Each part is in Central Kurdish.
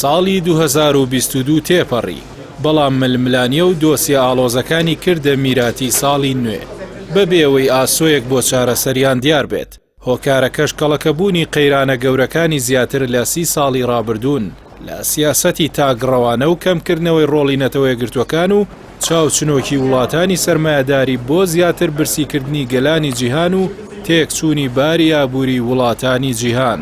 ساڵی 2022 تێپەڕی، بەڵام ململانێ و دۆسیە ئاڵۆزەکانی کردە میراتی ساڵی نوێ، بەبێ ئەوەی ئاسۆیەک بۆ چارەسەریان دیار بێت. هۆکارەکەش کەڵەکەبوونی قەیرانە گەورەکانی زیاتر لە سی ساڵی ڕابردوون لە سیاسەتی تاکڕەوانە و کەمکردنەوەی ڕۆڵی نەتەوەیەکگرتووەکان و چاوچنۆکی وڵاتانی سەرمایەداری بۆ زیاتر برسیکردنی گەلانی جیهان و تێکچوونی باری ئابووری وڵاتانی جیهان.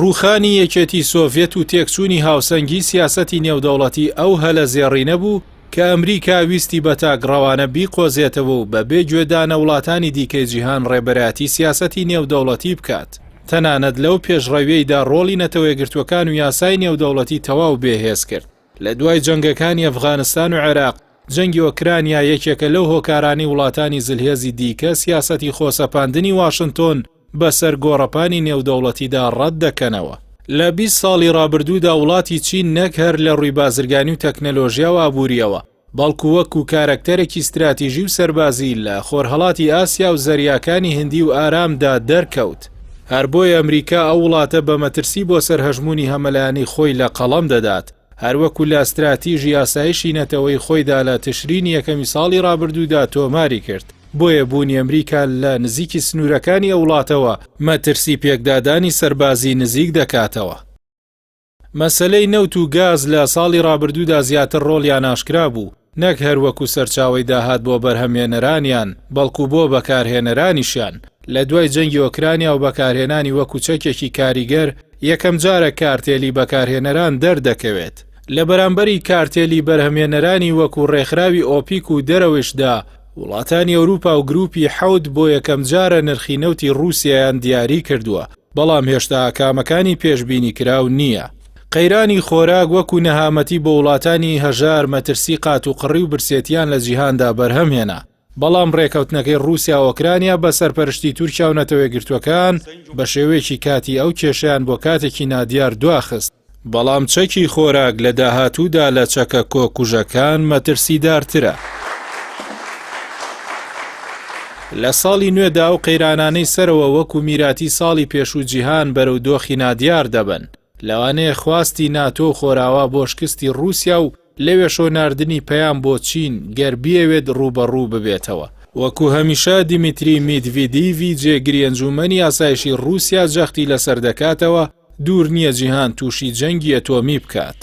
ڕووخانی یەکێتی سۆڤیەت و تێکچوونی هاوسەنگی سیاسەتی نێودەوڵەتی ئەو هەلە زێڕینە بوو کە ئەمریکا ویستی بە تاکڕەوانە بیقۆزێتەوە و بە بێ گوێدانە وڵاتانی دیکەی جیهان ڕێبەرایەتی سیاسەتی نێودەوڵەتی بکات، تەنانەت لەو پێشڕەویەیدا ڕۆڵی نەتەوەیەکگرتووەکان و یاسای نێودەوڵەتی تەواو بێ هێز کرد. لە دوای جەنگەکانی ئەفغانستان و عێراق، جەنگی ئۆکرانیا یەکێکە لەو هۆکارانەی وڵاتانی زلهێزی دیکە سیاسەتی خۆسەپاندنی واشنتۆن بەسەر گۆڕەپانی نێودەوڵەتیدا ڕەت دەکەنەوە. لە 20 ساڵی ڕابردوودا وڵاتی چین نەک هەر لە ڕووی بازرگانی و تەکنەلۆژیا و ئابوورییەوە، بەڵکو وەکو کارەکتەرێکی ستراتیژی و سەربازی لە خۆرهەڵاتی ئاسیا و زەریاکانی هندی و ئارامدا دەرکەوت. هەر بۆیە ئەمریکا ئەو وڵاتە بە مەترسی بۆ سەر هەژموونی هەمەلایەنەی خۆی لە قەڵەم دەدات، هەروەکو لە ستراتیژی ئاسایشی نەتەوەیی خۆیدا لە تشرینی یەکەمی ساڵی ڕابردوودا تۆماری کرد. بۆیە بوونی ئەمریکا لە نزیکی سنوورەکانی ئەو وڵاتەوە مەترسی پێکدادانی سەربازی نزیک دەکاتەوە. مەسەلەی نەوت و گاز لە ساڵی ڕابردوودا زیاتر ڕۆڵیان ئاشکرا بوو، نەک هەر وەکو سەرچاوەی داهات بۆ بەرهەمهێنەرانیان، بەڵکو بۆ بەکارهێنەرانیشیان. لە دوای جەنگی ئۆکرانیا و بەکارهێنانی وەکو چەکێکی کاریگەر، یەکەمجارە کارتێلی بەکارهێنەران دەردەکەوێت. لە بەرامبەری کارتێلی بەرهەمهێنەرانی وەکو ڕێکخراوی ئۆپیک و دەرەوەیشدا، وڵاتانی ئەوروپا و گروپی حەوت بۆ یەکەمجارە نرخی نەوتی ڕووسیایان دیاری کردووە، بەڵام هێشتا ئاکامەکانی پێشبینیکراو نییە. قەیرانی خۆراک وەکو نەهامەتی بۆ وڵاتانی هەژار مەترسی قاتوقڕی و برسێتیان لە جیهاندا بەرهەمهێنا، بەڵام ڕێکەوتنەکەی ڕووسیا و ئۆکرانیا بە سەرپەرشتی تورکیا و نەتەوەیەکگرتووەکان بە شێوەیەکی کاتی ئەو کێشەیان بۆ کاتێکی نادیار دواخست. بەڵام چەکی خۆراک لە داهاتوودا لە چەکە کۆکوژەکان مەترسیدارترە. لە ساڵی نوێدا ئەو قەیرانانەی سەرەوە وەکو میراتی ساڵی پێشوو جیهان بەرەو دۆخی نادیار دەبەن. لەوانەیە خواستی ناتۆ و خۆراوا بۆ شکستی ڕووسیا و لەوێشەوە ناردنی پەیام بۆ چین گەر بیەوێت ڕووبەڕوو ببێتەوە. وەکو هەمیشە دیمیتری میدڤیدیڤی جێگری ئەنجوومەنی ئاسایشی ڕووسیا جەختی لەسەر دەکاتەوە دوور نییە جیهان تووشی جەنگی ئەتۆمی بکات.